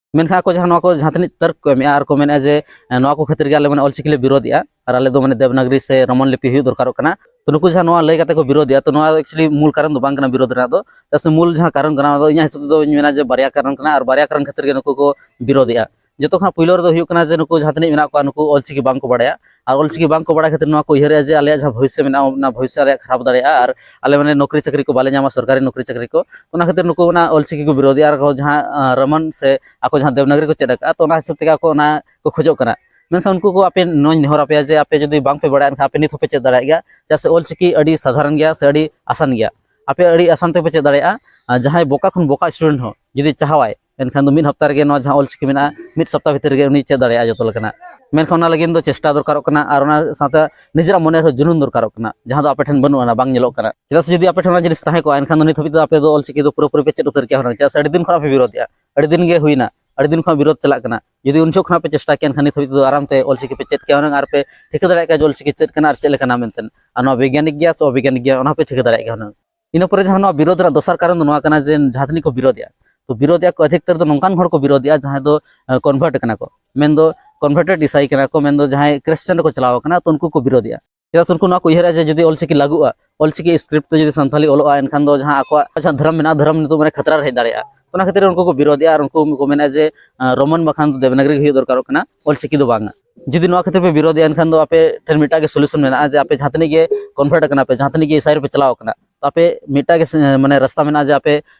ᱢᱮᱱᱠᱷᱟᱱ ᱟᱠᱚ ᱡᱟᱦᱟᱸ ᱱᱚᱣᱟ ᱠᱚ ᱡᱟᱦᱟᱸ ᱛᱤᱱᱟᱹᱜ ᱛᱟᱨᱠ ᱠᱚ ᱮᱢᱮᱜᱼᱟ ᱟᱨ ᱠᱚ ᱢᱮᱱᱮᱜᱼᱟ ᱡᱮ ᱮ, ᱱᱚᱣᱟ ᱠᱚ ᱠᱷᱟᱹᱛᱤᱨ ᱜᱮ ᱟᱞᱮ ᱢᱟᱱᱮ ᱚᱞᱪᱤᱠᱤ ᱞᱮ ᱵᱤᱨᱳᱫᱮᱜᱼᱟ ᱟᱨ ᱟᱞᱮ ᱫᱚ ᱢᱟᱱᱮ ᱫᱮᱵᱽᱱᱟᱜᱽᱨᱤ ᱥᱮ ᱨᱳᱢᱟᱱ ᱞᱤᱯᱤ ᱦᱩᱭᱩᱜ ᱫᱚᱨᱠᱟᱨᱚᱜ ᱠᱟᱱᱟ, ᱛᱚ ᱱᱩᱠᱩ ᱡᱟᱦᱟᱸ ᱱᱚᱣᱟ ᱞᱟᱹᱭ ᱠᱟᱛᱮ ᱠᱚ ᱵᱤᱨᱳᱫᱮᱜᱼᱟ, ᱛᱚ ᱱᱚᱣᱟ ᱫᱚ actually ᱢᱩᱞ ᱠᱟᱨᱚᱱ ᱫᱚ ᱵᱟᱝ ᱠᱟᱱᱟ ᱵᱤᱨᱳᱫ ᱨᱮᱱᱟᱜ ᱫᱚ᱾ ᱪᱮᱫᱟᱜ ᱥᱮ ᱢᱩᱞ ᱡᱟᱦᱟᱸ ᱠᱟᱨᱚᱱ ᱠᱟᱱᱟ, ᱚᱱᱟ ᱫᱚ ᱤᱧᱟᱹᱜ ᱦᱤᱥᱟᱹᱵ ᱛᱮᱫᱚ ᱤᱧ ᱢᱮᱱᱟ ᱡᱮ ᱵᱟᱨᱭᱟ ᱠᱟᱨᱚᱱ ᱠᱟᱱᱟ, ᱟᱨ ᱵᱟᱨᱭᱟ ᱠᱟᱨᱚᱱ ᱠᱷᱟᱹᱛᱤᱨ ᱜᱮ ᱱᱩᱠᱩ ᱠᱚ ᱵᱤᱨᱳᱫᱮᱜᱼᱟ᱾ ᱡᱚᱛᱚ ᱠᱷᱚᱱᱟᱜ ᱯᱩᱭᱞᱳ ᱨᱮᱫᱚ ᱦᱩᱭᱩᱜ ᱠᱟᱱᱟ ᱡᱮ ᱱᱩᱠᱩ ᱡᱟᱦᱟᱸ ᱛᱤᱱᱟᱹᱜ ᱢᱮᱱᱟᱜ ᱠᱚᱣᱟ, ᱱᱩᱠᱩ ᱚᱞᱪᱤᱠᱤ ᱵᱟᱝ ᱠᱚ ᱵᱟᱲᱟᱭᱟ, ᱟᱨ ᱚᱞᱪᱤᱠᱤ ᱵᱟᱝ ᱠᱚ ᱵᱟᱲᱟᱭ ᱠᱷᱟᱹᱛᱤᱨ ᱱᱚᱣᱟ ᱠᱚ ᱩᱭᱦᱟᱹᱨᱮᱜᱼᱟ ᱡᱮ ᱟᱞᱮᱭᱟᱜ ᱡᱟᱦᱟᱸ ᱵᱷᱚᱵᱤᱥᱥᱚ ᱢᱮᱱᱟᱜᱼᱟ, ᱚᱱᱟ ᱵᱷᱚᱵᱤᱥᱥᱚ ᱟᱞᱮᱭᱟᱜ ᱠᱷᱟᱨᱟᱯ ᱫᱟᱲᱮᱭᱟᱜᱼᱟ, ᱟᱨ ᱟᱞᱮ ᱢᱟᱱᱮ ᱱᱚᱠᱨᱤ ᱪᱟᱹᱠᱨᱤ ᱠᱚ ᱵᱟᱞᱮ ᱧᱟᱢᱟ, ᱥᱚᱨᱠᱟᱨᱤ ᱱᱚᱠᱨᱤ ᱪᱟᱹᱠᱨᱤ ᱠᱚ᱾ ᱚᱱᱟ ᱠᱷᱟᱹᱛᱤᱨ ᱱᱩᱠᱩ ᱚᱱᱟ ᱚᱞᱪᱤᱠᱤ ᱠᱚ ᱵᱤᱨᱳᱫᱮᱜᱼᱟ, ᱟᱨ ᱟᱠᱚ ᱡᱟᱦᱟᱸ ᱮ, ᱨᱳᱢᱟᱱ ᱥᱮ ᱟᱠᱚ ᱡᱟᱦᱟᱸ ᱫᱮᱵᱽᱱᱟᱜᱽᱨᱤ ᱠᱚ ᱪᱮᱫ ᱟᱠᱟᱫᱼᱟ, ᱛᱚ ᱚᱱᱟ ᱦᱤᱥᱟᱹᱵ ᱛᱮᱜᱮ ᱟᱠᱚ ᱚᱱᱟ ᱠᱚ ᱠᱷᱚᱡᱚᱜ ᱠᱟᱱᱟ᱾ ᱢᱮᱱᱠᱷᱟᱱ ᱩᱱᱠᱩ ᱠᱚ ᱟᱯᱮ ᱱᱚᱣᱟᱧ ᱱᱮᱦᱚᱨ ᱟᱯᱮᱭᱟ ᱡᱮ ᱟᱯᱮ ᱡᱩᱫᱤ ᱵᱟᱝ ᱯᱮ ᱵᱟᱲᱟᱭᱟ, ᱮᱱᱠᱷᱟᱱ ᱟᱯᱮ ᱱᱤᱛ ᱦᱚᱸᱯᱮ ᱪᱮᱫ ᱫᱟᱲᱮᱭᱟᱜ ᱜᱮᱭᱟ᱾ ᱪᱮᱫᱟᱜ ᱥᱮ ᱚᱞᱪᱤᱠᱤ ᱟᱹᱰᱤ ᱥᱟᱫᱷᱟᱨᱚᱱ ᱜᱮᱭᱟ ᱥᱮ ᱟᱹᱰᱤ ᱟᱥᱟᱱ ᱜᱮᱭᱟ, ᱟᱯᱮ ᱟᱹᱰᱤ ᱟᱥᱟᱱ ᱛᱮᱯᱮ ᱪᱮᱫ ᱫᱟᱲᱮᱭᱟᱜᱼᱟ᱾ ᱟᱨ ᱡᱟᱦᱟᱸᱭ ᱵᱚᱠᱟ ᱠᱷᱚᱱ ᱵᱚᱠᱟ ᱥᱴᱩᱰᱮᱱᱴ ᱦᱚᱸ ᱡᱩᱫᱤ ᱪᱟᱦᱟᱣᱟᱭ, ᱮᱱᱠᱷᱟᱱ ᱫᱚ ᱢᱤᱫ ᱦᱟᱯᱛᱟ ᱨᱮᱜᱮ ᱱᱚᱣᱟ ᱡᱟᱦᱟᱸ ᱚᱞᱪᱤᱠᱤ ᱢᱮᱱᱟᱜᱼᱟ, ᱢᱤᱫ ᱥᱚᱯᱛᱟᱦ ᱵᱷᱤᱛᱤᱨ ᱨᱮᱜᱮ ᱩᱱᱤ ᱪᱮᱫ ᱫᱟᱲᱮᱭᱟᱜᱼᱟ ᱡᱚᱛᱚ ᱞᱮᱠᱟᱱᱟᱜ᱾ ᱢᱮᱱᱠᱷᱟᱱ ᱚᱱᱟ ᱞᱟᱹᱜᱤᱫ ᱫᱚ ᱪᱮᱥᱴᱟ ᱫᱚᱨᱠᱟᱨᱚᱜ ᱠᱟᱱᱟ, ᱟᱨ ᱚᱱᱟ ᱥᱟᱶᱛᱮ ᱱᱤᱡᱮᱨᱟᱜ ᱢᱚᱱᱮ ᱨᱮᱦᱚᱸ ᱡᱩᱱᱩᱱ ᱫᱚᱨᱠᱟᱨᱚᱜ ᱠᱟᱱᱟ, ᱡᱟᱦᱟᱸ ᱫᱚ ᱟᱯᱮ ᱴᱷᱮᱱ ᱵᱟᱹᱱᱩᱜ ᱟᱱᱟ, ᱵᱟᱝ ᱧᱮᱞᱚᱜ ᱠᱟᱱᱟ᱾ ᱪᱮᱫᱟᱜ ᱥᱮ ᱡᱩᱫᱤ ᱟᱯᱮ ᱴᱷᱮᱱ ᱚᱱᱟ ᱡᱤᱱᱤᱥ ᱛᱟᱦᱮᱸ ᱠᱚᱜᱼᱟ, ᱮᱱᱠᱷᱟᱱ ᱫᱚ ᱱᱤᱛ ᱦᱟᱹᱵᱤᱡ ᱫᱚ ᱟᱯᱮ ᱫᱚ ᱚᱞᱪᱤᱠᱤ ᱫᱚ ᱯᱩᱨᱟᱹᱯᱩᱨᱤ ᱯᱮ ᱪᱮᱫ ᱩᱛᱟᱹᱨ ᱠᱮᱭᱟ ᱦᱩᱱᱟᱹᱝ᱾ ᱪᱮᱫᱟᱜ ᱥᱮ ᱟᱹᱰᱤ ᱫᱤᱱ ᱠᱷᱚᱱ ᱟᱯᱮ ᱵᱤᱨᱳᱫᱮᱜᱼᱟ, ᱟᱹᱰᱤ ᱫᱤᱱ ᱠᱷᱚᱱᱟᱜ ᱯᱮ ᱵᱤᱨᱳᱫᱮᱜᱼᱟ, ᱟᱹᱰᱤ ᱫᱤᱱ ᱠᱷᱚᱱᱟᱜ ᱵᱤᱨᱳᱫ ᱪᱟᱞᱟᱜ ᱠᱟᱱᱟ᱾ ᱡᱩᱫᱤ ᱩᱱ ᱡᱚᱠᱷᱚᱱ ᱠᱷᱚᱱᱟᱜ ᱯᱮ ᱪᱮᱥᱴᱟ ᱠᱮᱭᱟ, ᱮᱱᱠᱷᱟᱱ ᱱᱤᱛ ᱦᱟᱹᱵᱤᱡ ᱫᱚ ᱟᱨᱟᱢ ᱛᱮ ᱚᱞᱪᱤᱠᱤ ᱯᱮ ᱪᱮᱫ ᱠᱮᱭᱟ ᱦᱩᱱᱟᱹᱝ, ᱟᱨ ᱯᱮ ᱴᱷᱤᱠᱟᱹ ᱫᱟᱲᱮᱭᱟᱜ ᱠᱮᱭᱟ ᱡᱮ ᱚᱞᱪᱤᱠᱤ ᱪᱮᱫ ᱠᱟᱱᱟ ᱟᱨ ᱪᱮᱫ ᱞᱮᱠᱟᱱᱟ ᱢᱮᱱᱛᱮ, ᱟᱨ ᱱᱚᱣᱟ ᱵᱤᱜᱽᱜᱟᱱᱤᱠ ᱜᱮᱭᱟ ᱥᱮ ᱚᱵᱤᱜᱽᱜᱟᱱᱤᱠ ᱜᱮᱭᱟ, ᱚᱱᱟ ᱦᱚᱸᱯᱮ ᱴᱷᱤᱠᱟᱹ ᱫᱟᱲᱮᱭᱟᱜ ᱠᱮᱭᱟ ᱦᱩᱱᱟᱹᱝ᱾ ᱤᱱᱟᱹ ᱯᱚᱨᱮ ᱡᱟᱦᱟᱸ ᱱᱚᱣᱟ ᱵᱤᱨᱳᱫ ᱨᱮᱱᱟᱜ ᱫᱚᱥᱟᱨ ᱠᱟᱨᱚᱱ ᱫᱚ ᱱᱚᱣᱟ ᱠᱟᱱᱟ ᱡᱮ ᱡᱟᱦᱟᱸ ᱛᱤᱱᱟᱹᱜ ᱠᱚ ᱵᱤᱨᱳᱫᱮᱜᱼᱟ, ᱛᱚ ᱵᱤᱨᱳᱫᱮᱜᱼᱟ ᱠᱚ ᱚᱫᱷᱤᱠᱛᱚᱨ ᱫᱚ ᱱᱚᱝᱠᱟᱱ ᱦᱚᱲ ᱠᱚ ᱵᱤᱨᱳᱫᱮᱜᱼᱟ ᱡᱟᱦᱟᱸᱭ ᱫᱚ ᱠᱚᱱᱵᱷᱟᱨᱴ ᱠᱟᱱᱟ ᱠᱚ, ᱢᱮᱱᱫᱚ ᱠᱚᱱᱵᱷᱟᱨᱴᱮᱰ ᱤᱥᱟᱭ ᱠᱟᱱᱟ ᱠᱚ, ᱢᱮᱱᱫᱚ ᱡᱟᱦᱟᱸᱭ ᱠᱨᱤᱥᱪᱟᱱ ᱨᱮᱠᱚ ᱪᱟᱞᱟᱣ ᱠᱟᱱᱟ, ᱛᱚ ᱩᱱᱠᱩ ᱠᱚ ᱵᱤᱨᱳᱫᱮᱜᱼᱟ᱾ ᱪᱮᱫᱟᱜ ᱥᱮ ᱩᱱᱠᱩ ᱱᱚᱣᱟ ᱠᱚ ᱩᱭᱦᱟᱹᱨᱟ ᱡᱮ ᱡᱩᱫᱤ ᱚᱞᱪᱤᱠᱤ ᱞᱟᱹᱜᱩᱜᱼᱟ, ᱚᱞᱪᱤᱠᱤ ᱥᱠᱨᱤᱯᱴ ᱛᱮ ᱡᱩᱫᱤ ᱥᱟᱱᱛᱟᱞᱤ ᱚᱞᱚᱜᱼᱟ, ᱮᱱᱠᱷᱟᱱ ᱫᱚ ᱡᱟᱦᱟᱸ ᱟᱠᱚᱣᱟᱜ ᱡᱟᱦᱟᱸ ᱫᱷᱚᱨᱚᱢ ᱢᱮᱱᱟᱜᱼᱟ, ᱫᱷᱚᱨᱚᱢ ᱱᱤᱛᱚᱜ ᱢᱟᱱᱮ ᱠᱷᱟᱛᱨᱟ ᱨᱮ ᱦᱮᱡ ᱫᱟᱲᱮᱭᱟᱜᱼᱟ᱾ ᱚᱱᱟ ᱠᱷᱟᱹᱛᱤᱨ ᱩᱱᱠᱩ ᱠᱚ ᱵᱤᱨᱳᱫᱮᱜᱼᱟ, ᱟᱨ ᱩᱱᱠᱩ ᱠᱚ ᱢᱮᱱᱟ ᱡᱮ ᱟᱸ, ᱨᱳᱢᱟᱱ ᱵᱟᱠᱷᱟᱱ ᱫᱚ ᱫᱮᱵᱽᱱᱟᱜᱽᱨᱤ ᱜᱮ ᱦᱩᱭᱩᱜ ᱫᱚᱨᱠᱟᱨᱚᱜ ᱠᱟᱱᱟ, ᱚᱞᱪᱤᱠᱤ ᱫᱚ ᱵᱟᱝᱟ᱾ ᱡᱩᱫᱤ ᱱᱚᱣᱟ ᱠᱷᱟᱹᱛᱤᱨ ᱯᱮ ᱵᱤᱨᱳᱫᱮᱜᱼᱟ, ᱮᱱᱠᱷᱟᱱ ᱫᱚ ᱟᱯᱮ ᱴᱷᱮᱱ ᱢᱤᱫᱴᱟᱜ ᱜᱮ ᱥᱚᱞᱩᱥᱚᱱ ᱢᱮᱱᱟᱜᱼᱟ ᱡᱮ ᱟᱯᱮ ᱡᱟᱦᱟᱸ ᱛᱤᱱᱟᱹᱜ ᱜᱮ ᱠᱚᱱᱵᱷᱟᱨᱴ ᱠᱟᱱᱟ ᱯᱮ, ᱡᱟᱦᱟᱸ ᱛᱤᱱᱟᱹᱜ ᱜᱮ ᱤᱥᱟᱭ ᱨᱮᱯᱮ ᱪᱟᱞᱟᱣ ᱠᱟᱱᱟ, ᱛᱚ ᱟᱯᱮ ᱢᱤᱫᱴᱟᱜ ᱜᱮ ᱥᱮ-, ᱢᱟᱱᱮ ᱨᱟᱥᱛᱟ ᱢᱮᱱᱟᱜᱼᱟ ᱡᱮ ᱟᱯᱮ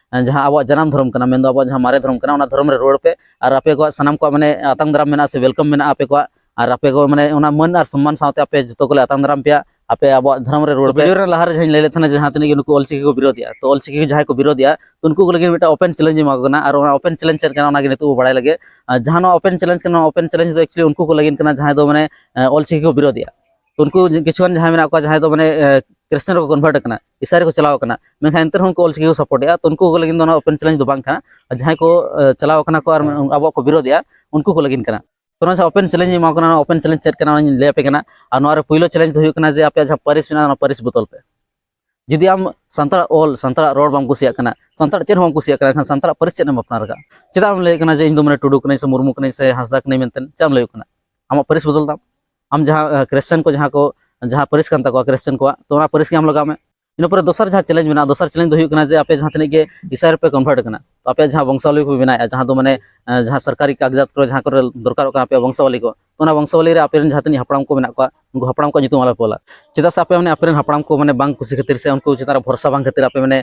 ᱡᱟᱦᱟᱸ ᱟᱵᱚᱣᱟᱜ ᱡᱟᱱᱟᱢ ᱫᱷᱚᱨᱚᱢ ᱠᱟᱱᱟ, ᱢᱮᱱᱫᱚ ᱟᱵᱚᱣᱟᱜ ᱡᱟᱦᱟᱸ ᱢᱟᱨᱮ ᱫᱷᱚᱨᱚᱢ ᱠᱟᱱᱟ, ᱚᱱᱟ ᱫᱷᱚᱨᱚᱢ ᱨᱮ ᱨᱩᱣᱟᱹᱲ ᱯᱮ, ᱟᱨ ᱟᱯᱮ ᱠᱚᱣᱟᱜ ᱥᱟᱱᱟᱢ ᱠᱚᱣᱟᱜ ᱢᱟᱱᱮ ᱟᱛᱟᱝ ᱫᱟᱨᱟᱢ ᱢᱮᱱᱟᱜᱼᱟ ᱥᱮ ᱣᱮᱞᱠᱟᱢ ᱢᱮᱱᱟᱜᱼᱟ ᱟᱯᱮ ᱠᱚᱣᱟᱜ, ᱟᱨ ᱟᱯᱮ ᱠᱚ ᱢᱟᱱᱮ ᱚᱱᱟ ᱢᱟᱹᱱ ᱟᱨ ᱥᱚᱱᱢᱟᱱ ᱥᱟᱶᱛᱮ ᱟᱯᱮ ᱡᱚᱛᱚ ᱠᱚᱞᱮ ᱟᱛᱟᱝ ᱫᱟᱨᱟᱢ ᱯᱮᱭᱟ, ᱟᱯᱮ ᱟᱵᱚᱣᱟᱜ ᱫᱷᱚᱨᱚᱢ ᱨᱮ ᱨᱩᱣᱟᱹᱲ ᱯᱮ᱾ ᱵᱷᱤᱰᱤᱭᱳ ᱨᱮ ᱞᱟᱦᱟ ᱨᱮ ᱡᱟᱦᱟᱸᱧ ᱞᱟᱹᱭ ᱞᱮᱫ ᱛᱟᱦᱮᱱᱟ ᱡᱟᱦᱟᱸ ᱛᱤᱱᱟᱹᱜ ᱜᱮ ᱱᱩᱠᱩ ᱚᱞᱪᱤᱠᱤ ᱠᱚ ᱵᱤᱨᱳᱫᱮᱜᱼᱟ, ᱛᱚ ᱚᱞᱪᱤᱠᱤ ᱡᱟᱦᱟᱸᱭ ᱠᱚ ᱵᱤᱨᱳᱫᱮᱜᱼᱟ, ᱛᱚ ᱩᱱᱠᱩ ᱠᱚ ᱞᱟᱹᱜᱤᱫ ᱢᱤᱫᱴᱟᱝ ᱚᱯᱮᱱ ᱪᱮᱞᱮᱧᱡᱽ ᱮᱢᱟ ᱠᱚ ᱠᱟᱱᱟ᱾ ᱟᱨ ᱚᱱᱟ ᱚᱯᱮᱱ ᱪᱮᱞᱮᱧᱡᱽ ᱪᱮᱫ ᱠᱟᱱᱟ ᱚᱱᱟ ᱜᱮ ᱱᱤᱛᱚᱜ ᱵᱚ ᱵᱟᱲᱟᱭ ᱞᱮᱜᱮ᱾ ᱟᱨ ᱡᱟᱦᱟᱸ ᱱᱚᱣᱟ ᱚᱯᱮᱱ ᱪᱮᱞᱮᱧᱡᱽ ᱠᱟᱱᱟ, ᱚᱯᱮᱱ ᱪᱮᱞᱮᱧᱡᱽ ᱫᱚ actually ᱩᱱᱠᱩ ᱠᱚ ᱞᱟᱹᱜᱤᱫ ᱠᱟᱱᱟ ᱡᱟᱦᱟᱸᱭ ᱫᱚ ᱢᱟᱱᱮ ᱚᱞᱪᱤᱠᱤ ᱠᱚ ᱵᱤᱨᱳᱫᱮᱜᱼᱟ᱾ ᱛᱚ ᱩᱱᱠᱩ ᱠᱤᱪᱷᱩᱜᱟᱱ ᱡᱟᱦᱟᱸᱭ ᱢᱮᱱᱟᱜ ᱠᱚᱣᱟ ᱡᱟᱦᱟᱸᱭ ᱫᱚ ᱢᱟᱱᱮ ᱠᱨᱤᱥᱪᱟᱱ ᱨᱮᱠᱚ ᱠᱚᱱᱵᱷᱟᱨᱴ ᱟᱠᱟᱱᱟ, ᱤᱥᱟᱭ ᱨᱮᱠᱚ ᱪᱟᱞᱟᱣ ᱟᱠᱟᱱᱟ, ᱢᱮᱱᱠᱷᱟᱱ ᱮᱱᱛᱮ ᱨᱮᱦᱚᱸ ᱩᱱᱠᱩ ᱚᱞᱪᱤᱠᱤ ᱠᱚ ᱥᱟᱯᱳᱨᱴᱮᱜᱼᱟ᱾ ᱛᱚ ᱩᱱᱠᱩ ᱠᱚ ᱞᱟᱹᱜᱤᱫ ᱫᱚ ᱚᱱᱟ ᱚᱯᱮᱱ ᱪᱮᱞᱮᱧᱡᱽ ᱫᱚ ᱵᱟᱝ ᱠᱟᱱᱟ᱾ ᱟᱨ ᱡᱟᱦᱟᱸᱭ ᱠᱚ ᱪᱟᱞᱟᱣ ᱟᱠᱟᱱᱟ ᱠᱚ ᱟᱨ ᱟᱵᱚᱣᱟᱜ ᱠᱚ ᱵᱤᱨᱳᱫᱮᱜᱼᱟ, ᱩᱱᱠᱩ ᱠᱚ ᱞᱟᱹᱜᱤᱫ ᱠᱟᱱᱟ᱾ ᱛᱚ ᱱᱚᱣᱟ ᱡᱟᱦᱟᱸ ᱚᱯᱮᱱ ᱪᱮᱞᱮᱧᱡᱽ ᱮᱢᱟ ᱠᱚ ᱠᱟᱱᱟ, ᱚᱱᱟ ᱚᱯᱮᱱ ᱪᱮᱞᱮᱧᱡᱽ ᱪᱮᱫ ᱠᱟᱱᱟ ᱚᱱᱟᱧ ᱞᱟᱹᱭ ᱟᱯᱮ ᱠᱟᱱᱟ᱾ ᱟᱨ ᱱᱚᱣᱟ ᱨᱮ ᱯᱩᱭᱞᱩ ᱪᱮᱞᱮᱧᱡᱽ ᱫᱚ ᱦᱩᱭᱩᱜ ᱠᱟᱱᱟ ᱡᱮ ᱟᱯᱮᱭᱟᱜ ᱡᱟᱦᱟᱸ ᱯᱟᱹᱨᱤᱥ ᱢᱮᱱᱟᱜᱼᱟ, ᱚᱱᱟ ᱯᱟᱹᱨᱤᱥ ᱵᱚᱫᱚᱞ ᱯᱮ᱾ ᱡᱩᱫᱤ ᱟᱢ ᱥᱟᱱᱛᱟᱲᱟᱜ ᱚᱞ, ᱥᱟᱱᱛᱟᱲᱟᱜ ᱨᱚᱲ ᱵᱟᱢ ᱠᱩᱥᱤᱭᱟᱜ ᱠᱟᱱᱟ, ᱥᱟᱱᱛᱟᱲ ᱪᱮᱫ ᱦᱚᱸ ᱵᱟᱢ ᱠᱩᱥᱤᱭᱟᱜ ᱠᱟᱱᱟ, ᱮᱱᱠᱷᱟᱱ ᱥᱟᱱᱛᱟᱲᱟᱜ ᱯᱟᱹᱨᱤᱥ ᱪᱮᱫ ᱮᱢ ᱟᱯᱱᱟᱨ ᱟᱠᱟᱫᱼᱟ? ᱪᱮᱫᱟᱜ ᱮᱢ ᱞᱟᱹᱭ ᱠᱟᱱᱟ ᱡᱮ ᱤᱧ ᱫᱚ ᱢᱟᱱᱮ ᱴᱩᱰᱩ ᱠᱟᱹᱱᱟᱹᱧ ᱥᱮ ᱢᱩᱨᱢᱩ ᱠᱟᱹᱱᱟᱹᱧ ᱥᱮ ᱦᱟᱸᱥᱫᱟ ᱠᱟᱹᱱᱟᱹᱧ ᱢᱮᱱᱛᱮ? ᱪᱮᱫ ᱮᱢ ᱞᱟᱹᱭᱚᱜ ᱠᱟᱱᱟ? ᱟᱢᱟᱜ ᱯᱟᱹᱨᱤᱥ ᱵᱚᱫᱚᱞ ᱛᱟᱢ᱾ ᱟᱢ ᱡᱟᱦᱟᱸ ᱠᱨᱤᱥᱪᱟᱱ ᱠᱚ ᱡᱟᱦᱟᱸ ᱠᱚ ᱡᱟᱦᱟᱸ ᱯᱟᱹᱨᱤᱥ ᱠᱟᱱ ᱛᱟᱠᱚᱣᱟ ᱠᱨᱤᱥᱪᱟᱱ ᱠᱚᱣᱟᱜ, ᱛᱚ ᱚᱱᱟ ᱯᱟᱹᱨᱤᱥ ᱜᱮ ᱟᱢ ᱞᱟᱜᱟᱣ ᱢᱮ᱾ ᱤᱱᱟᱹ ᱯᱚᱨᱮ ᱫᱚᱥᱟᱨ ᱡᱟᱦᱟᱸ ᱪᱮᱞᱮᱧᱡᱽ ᱢᱮᱱᱟᱜᱼᱟ, ᱫᱚᱥᱟᱨ ᱪᱮᱞᱮᱧᱡᱽ ᱫᱚ ᱦᱩᱭᱩᱜ ᱠᱟᱱᱟ ᱡᱮ ᱟᱯᱮ ᱡᱟᱦᱟᱸ ᱛᱤᱱᱟᱹᱜ ᱜᱮ ᱤᱥᱟᱭ ᱨᱮᱯᱮ ᱠᱚᱱᱵᱷᱟᱨᱴ ᱟᱠᱟᱱᱟ, ᱛᱚ ᱟᱯᱮ ᱡᱟᱦᱟᱸ ᱵᱚᱝᱥᱟᱵᱚᱞᱤ ᱯᱮ ᱵᱮᱱᱟᱣᱮᱫᱼᱟ, ᱡᱟᱦᱟᱸ ᱫᱚ ᱢᱟᱱᱮ ᱡᱟᱦᱟᱸ ᱥᱚᱨᱠᱟᱨᱤ ᱠᱟᱜᱡᱟᱛ ᱠᱚᱨᱮ ᱡᱟᱦᱟᱸ ᱠᱚᱨᱮ ᱫᱚᱨᱠᱟᱨᱚᱜ ᱠᱟᱱᱟ ᱟᱯᱮᱭᱟᱜ ᱵᱚᱝᱥᱟᱵᱚᱞᱤ ᱠᱚ, ᱛᱚ ᱚᱱᱟ ᱵᱚᱝᱥᱟᱵᱚᱞᱤ ᱨᱮ ᱟᱯᱮ ᱨᱮᱱ ᱡᱟᱦᱟᱸ ᱛᱤᱱᱟᱹᱜ ᱦᱟᱯᱲᱟᱢ ᱠᱚ ᱢᱮᱱᱟᱜ ᱠᱚᱣᱟ, ᱩᱱᱠᱩ ᱦᱟᱯᱲᱟᱢ ᱠᱚᱣᱟᱜ ᱧᱩᱛᱩᱢ ᱟᱞᱚ ᱯᱮ ᱚᱞᱟ᱾ ᱪᱮᱫᱟᱜ ᱥᱮ ᱟᱯᱮ ᱢᱟᱱᱮ ᱟᱯᱮ ᱨᱮᱱ ᱦᱟᱯᱲᱟᱢ ᱠᱚ ᱢᱟᱱᱮ ᱵᱟᱝ ᱠᱩᱥᱤ ᱠᱷᱟᱹᱛᱤᱨ ᱥᱮ ᱩᱱᱠᱩ ᱪᱮᱛᱟᱱ ᱨᱮ ᱵᱷᱚᱨᱥᱟ ᱵᱟᱝ ᱠᱷᱟᱹᱛᱤᱨ ᱟᱯᱮ ᱢᱟᱱᱮ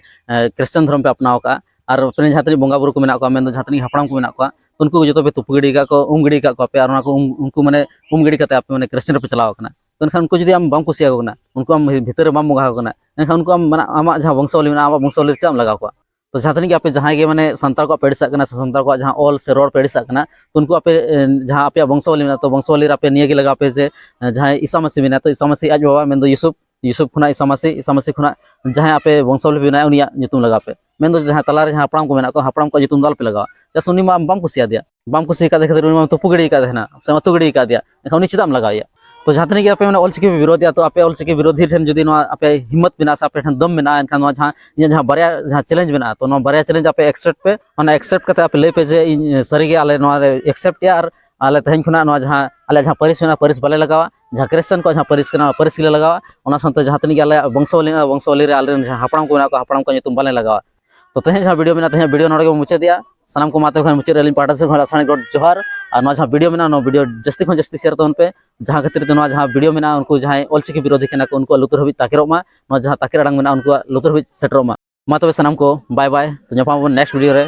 ᱠᱨᱤᱥᱪᱟᱱ ᱫᱷᱚᱨᱚᱢ ᱯᱮ ᱟᱯᱱᱟᱣ ᱟᱠᱟᱫᱼᱟ᱾ ᱟᱨ ᱟᱯᱮ ᱨᱮᱱ ᱡᱟᱦᱟᱸ ᱛᱤᱱᱟᱹᱜ ᱵᱚᱸᱜᱟ ᱵᱩᱨᱩ ᱠᱚ ᱢᱮᱱᱟᱜ ᱠᱚᱣᱟ, ᱢᱮᱱᱫᱚ ᱡᱟᱦᱟᱸ ᱛᱤᱱᱟᱹᱜ ᱦᱟᱯᱲᱟᱢ ᱠᱚ ᱢᱮᱱᱟᱜ ᱠᱚᱣᱟ, ᱩᱱᱠᱩ ᱠᱚ ᱡᱚᱛᱚ ᱯᱮ ᱛᱩᱯᱩ ᱜᱤᱰᱤ ᱟᱠᱟᱫ ᱠᱚ, ᱩᱢ ᱜᱤᱰᱤ ᱟᱠᱟᱫ ᱠᱚᱣᱟ ᱯᱮ, ᱟᱨ ᱚᱱᱟ ᱠᱚ ᱩᱢ, ᱩᱱᱠᱩ ᱢᱟᱱᱮ ᱩᱢ ᱜᱤᱰᱤ ᱠᱟᱛᱮ ᱟᱯᱮ ᱢᱟᱱᱮ ᱠᱨᱤᱥᱪᱟᱱ ᱨᱮᱯᱮ ᱪᱟᱞᱟᱣ ᱟᱠᱟᱱᱟ᱾ ᱛᱚ ᱮᱱᱠᱷᱟᱱ ᱩᱱᱠᱩ ᱡᱩᱫᱤ ᱟᱢ ᱵᱟᱢ ᱠᱩᱥᱤᱭᱟᱠᱚ ᱠᱟᱱᱟ, ᱩᱱᱠᱩ ᱟᱢ ᱵᱷᱤᱛᱟᱹᱨ ᱨᱮ ᱵᱟᱢ ᱵᱚᱸᱜᱟ ᱟᱠᱚ ᱠᱟᱱᱟ, ᱮᱱᱠᱷᱟᱱ ᱩᱱᱠᱩ ᱟᱢ ᱢᱟᱱᱮ ᱟᱢᱟᱜ ᱡᱟᱦᱟᱸ ᱵᱚᱝᱥᱟᱵᱚᱞᱤ ᱢᱮᱱᱟᱜᱼᱟ, ᱟᱢᱟᱜ ᱵᱚᱝᱥᱟᱵᱚᱞᱤ ᱨᱮ ᱪᱮᱫᱟᱜ ᱮᱢ ᱞᱟᱜᱟᱣ ᱠᱚᱣᱟ? ᱛᱚ ᱡᱟᱦᱟᱸ ᱛᱤᱱᱟᱹᱜ ᱜᱮ ᱟᱯᱮ ᱡᱟᱦᱟᱸᱭ ᱜᱮ ᱢᱟᱱᱮ ᱥᱟᱱᱛᱟᱲ ᱠᱚᱣᱟᱜ ᱯᱮ ᱟᱹᱲᱤᱥᱟᱜ ᱠᱟᱱᱟ ᱥᱮ ᱥᱟᱱᱛᱟᱲ ᱠᱚᱣᱟᱜ ᱡᱟᱦᱟᱸ ᱚᱞ ᱥᱮ ᱨᱚᱲ ᱯᱮ ᱟᱹᱲᱤᱥᱟᱜ ᱠᱟᱱᱟ, ᱛᱚ ᱩᱱᱠᱩ ᱟᱯᱮ, ᱮ, ᱡᱟᱦᱟᱸ ᱟᱯᱮᱭᱟᱜ ᱵᱚᱝᱥᱟᱵᱚᱞᱤ ᱢᱮᱱᱟᱜᱼᱟ, ᱛᱚ ᱵᱚᱝᱥᱟᱵᱚᱞᱤ ᱨᱮ ᱟᱯᱮ ᱱᱤᱭᱟᱹ ᱜᱮ ᱞᱟᱜᱟᱣ ᱯᱮ ᱡᱮ, ᱮ, ᱡᱟᱦᱟᱸᱭ ᱤᱥᱟ ᱢᱟᱹᱥᱤ ᱢᱮᱱᱟᱭᱟ, ᱛᱚ ᱤᱥᱟ ᱢᱟᱹᱥᱤ ᱟᱡ ᱵᱟᱵᱟ ᱢᱮᱱᱫᱚ ᱭᱩᱥᱩᱯ, ᱭᱩᱥᱩᱯ ᱠᱷᱚᱱᱟᱜ ᱤᱥᱟ ᱢᱟᱹᱥᱤ, ᱤᱥᱟ ᱢᱟᱹᱥᱤ ᱠᱷᱚᱱᱟᱜ ᱡᱟᱦᱟᱸᱭ ᱟᱯᱮ ᱵᱚᱝᱥᱟᱵᱚᱞᱤ ᱯᱮ ᱵᱮᱱᱟᱣᱟ, ᱩᱱᱤᱭᱟᱜ ᱧᱩᱛᱩᱢ ᱞᱟᱜᱟᱣ ᱯᱮ᱾ ᱢᱮᱱᱫᱚ ᱡᱟᱦᱟᱸᱭ ᱛᱟᱞᱟᱨᱮ ᱡᱟᱦᱟᱸ ᱦᱟᱯᱲᱟᱢ ᱠᱚ ᱢᱮᱱᱟᱜ ᱠᱚᱣᱟ, ᱦᱟᱯᱲᱟᱢ ᱠᱚᱣᱟᱜ ᱧᱩᱛᱩᱢ ᱫᱚ ᱟᱞᱚᱯᱮ ᱞᱟᱜᱟᱣᱟ᱾ ᱪᱮᱫᱟᱜ ᱥᱮ ᱩᱱᱤ ᱢᱟ ᱟᱢ ᱵᱟᱢ ᱠᱩᱥᱤᱭᱟᱫᱮᱭᱟ, ᱵᱟᱢ ᱠᱩᱥᱤ ᱟᱠᱟᱫ ᱠᱷᱟᱹᱛᱤᱨ ᱩᱱᱤ ᱢᱟ ᱛᱩᱯᱩ ᱜᱤᱰᱤ ᱟᱠᱟᱫ ᱛᱟᱦᱮᱱᱟ, ᱥᱮ ᱢᱟ ᱛᱩ ᱜᱤᱰᱤ ᱟᱠᱟᱫᱮᱭᱟ, ᱮᱱᱠᱷᱟᱱ ᱩᱱᱤ ᱪᱮᱫᱟᱜ ᱮᱢ ᱞᱟᱜᱟᱣᱮᱭᱟ? ᱛᱚ ᱡᱟᱦᱟᱸ ᱛᱤᱱᱟᱹᱜ ᱜᱮ ᱟᱯᱮ ᱢᱟᱱᱮ ᱚᱞᱪᱤᱠᱤ ᱯᱮ ᱵᱤᱨᱳᱫᱮᱜᱼᱟ, ᱛᱚ ᱟᱯᱮ ᱚᱞᱪᱤᱠᱤ ᱵᱤᱨᱳᱫᱷᱤ ᱴᱷᱮᱱ ᱡᱩᱫᱤ ᱱᱚᱣᱟ ᱟᱯᱮ ᱦᱤᱢᱢᱚᱛ ᱢᱮᱱᱟᱜᱼᱟ ᱥᱮ ᱟᱯᱮ ᱴᱷᱮᱱ ᱫᱚᱢ ᱢᱮᱱᱟᱜᱼᱟ, ᱮᱱᱠᱷᱟᱱ ᱱᱚᱣᱟ ᱡᱟᱦᱟᱸ ᱤᱧᱟᱹᱜ ᱡᱟᱦᱟᱸ ᱵᱟᱨᱭᱟ ᱡᱟᱦᱟᱸ ᱪᱮᱞᱮᱧᱡᱽ ᱢᱮᱱᱟᱜᱼᱟ, ᱛᱚ ᱱᱚᱣᱟ ᱵᱟᱨᱭᱟ ᱪᱮᱞᱮᱧᱡᱽ ᱟᱯᱮ ᱮᱠᱥᱮᱯᱴ ᱯᱮ, ᱚᱱᱟ ᱮᱠᱥᱮᱯᱴ ᱠᱟᱛᱮ ᱟᱯᱮ ᱞᱟᱹᱭ ᱯᱮ ᱡᱮ ᱤᱧ ᱥᱟᱹᱨᱤᱜᱮ ᱟᱞᱮ ᱱᱚᱣᱟ ᱞᱮ ᱮᱠᱥᱮᱯᱴ ᱮᱜᱼᱟ, ᱟᱨ ᱟᱞᱮ ᱛᱮᱦᱮᱧ ᱠᱷᱚᱱᱟᱜ ᱱᱚᱣᱟ ᱡᱟᱦᱟᱸ ᱟᱞᱮ ᱡᱟᱦᱟᱸ ᱯᱟᱹᱨᱤᱥ ᱢᱮᱱᱟᱜᱼᱟ, ᱯᱟᱹᱨᱤᱥ ᱵᱟᱞᱮ ᱞᱟᱜᱟᱣᱟ, ᱡᱟᱦᱟᱸ ᱠᱨᱤᱥᱪᱟᱱ ᱠᱚᱣᱟᱜ ᱡᱟᱦᱟᱸ ᱯᱟᱹᱨᱤᱥ ᱠᱟᱱᱟ, ᱚᱱᱟ ᱯᱟᱹᱨᱤᱥ ᱜᱮᱞᱮ ᱞᱟᱜᱟᱣᱟ᱾ ᱚᱱᱟ ᱥᱟᱶᱛᱮ ᱡᱟᱦᱟᱸ ᱛᱤᱱᱟᱹᱜ ᱜᱮ ᱟᱞᱮᱭᱟᱜ ᱵᱚᱝᱥᱟᱵᱚᱞᱤ ᱢᱮᱱᱟᱜᱼᱟ, ᱵᱚᱝᱥᱟᱵᱚᱞᱤ ᱨᱮ ᱟᱞᱮᱨᱮᱱ ᱡᱟᱦᱟᱸ ᱦᱟᱯᱲᱟᱢ ᱠᱚ ᱢᱮᱱᱟᱜ ᱠᱚᱣᱟ, ᱦᱟᱯᱲᱟᱢ ᱠᱚᱣᱟᱜ ᱧᱩᱛᱩᱢ ᱵᱟᱞᱮ ᱞᱟᱜᱟᱣᱟ᱾ ᱛᱚ ᱛᱮᱦᱮᱧ ᱡᱟᱦᱟᱸ ᱵᱷᱤᱰᱤᱭᱳ ᱢᱮᱱᱟᱜᱼᱟ, ᱛᱮᱦᱮᱧᱟᱜ ᱵᱷᱤᱰᱤᱭᱳ ᱱᱚᱰᱮ ᱜᱮᱵᱚᱱ ᱢᱩᱪᱟᱹᱫᱮᱜᱼᱟ᱾ ᱥᱟᱱᱟᱢ ᱠᱚ ᱢᱟ ᱛᱚᱵᱮ ᱠᱷᱟᱱ ᱢᱩᱪᱟᱹᱫ ᱨᱮ ᱟᱹᱞᱤᱧ ᱯᱟᱦᱴᱟ ᱥᱮᱫ ᱠᱷᱚᱱ ᱟᱥᱟᱲ ᱜᱚᱰ ᱡᱚᱦᱟᱨ᱾ ᱟᱨ ᱱᱚᱣᱟ ᱡᱟᱦᱟᱸ ᱵᱷᱤᱰᱤᱭᱳ ᱢᱮᱱᱟᱜᱼᱟ, ᱱᱚᱣᱟ ᱵᱷᱤᱰᱤᱭᱳ ᱡᱟᱹᱥᱛᱤ ᱠᱷᱚᱱ ᱡᱟᱹᱥᱛᱤ ᱥᱮᱭᱟᱨ ᱛᱟᱵᱚᱱ ᱯᱮ, ᱡᱟᱦᱟᱸ ᱠᱷᱟᱹᱛᱤᱨ ᱛᱮ ᱱᱚᱣᱟ ᱡᱟᱦᱟᱸ ᱵᱷᱤᱰᱤᱭᱳ ᱢᱮᱱᱟᱜᱼᱟ, ᱩᱱᱠᱩ ᱡᱟᱦᱟᱸᱭ ᱚᱞᱪᱤᱠᱤ ᱵᱤᱨᱳᱫᱷᱤ ᱠᱟᱱᱟ ᱠᱚ, ᱩᱱᱠᱩᱣᱟᱜ ᱞᱩᱛᱩᱨ ᱦᱟᱹᱵᱤᱡ ᱛᱟᱠᱮᱨᱚᱜ ᱢᱟ, ᱱᱚᱣᱟ ᱡᱟᱦᱟᱸ ᱛᱟᱠᱮᱨ ᱟᱲᱟᱝ ᱢᱮᱱᱟᱜᱼᱟ, ᱩᱱᱠᱩᱣᱟᱜ ᱞᱩᱛᱩᱨ ᱦᱟᱹᱵᱤᱡ ᱥᱮᱴᱮᱨᱚᱜ ᱢᱟ᱾ ᱢᱟ ᱛᱚᱵᱮ ᱥᱟᱱᱟᱢ ᱠᱚ ᱵᱟᱭ ᱵᱟᱭ, ᱛᱚ ᱧᱟᱯᱟᱢ ᱟᱵᱚᱱ ᱱᱮᱠᱥᱴ ᱵᱷᱤᱰᱤᱭᱳ ᱨᱮ᱾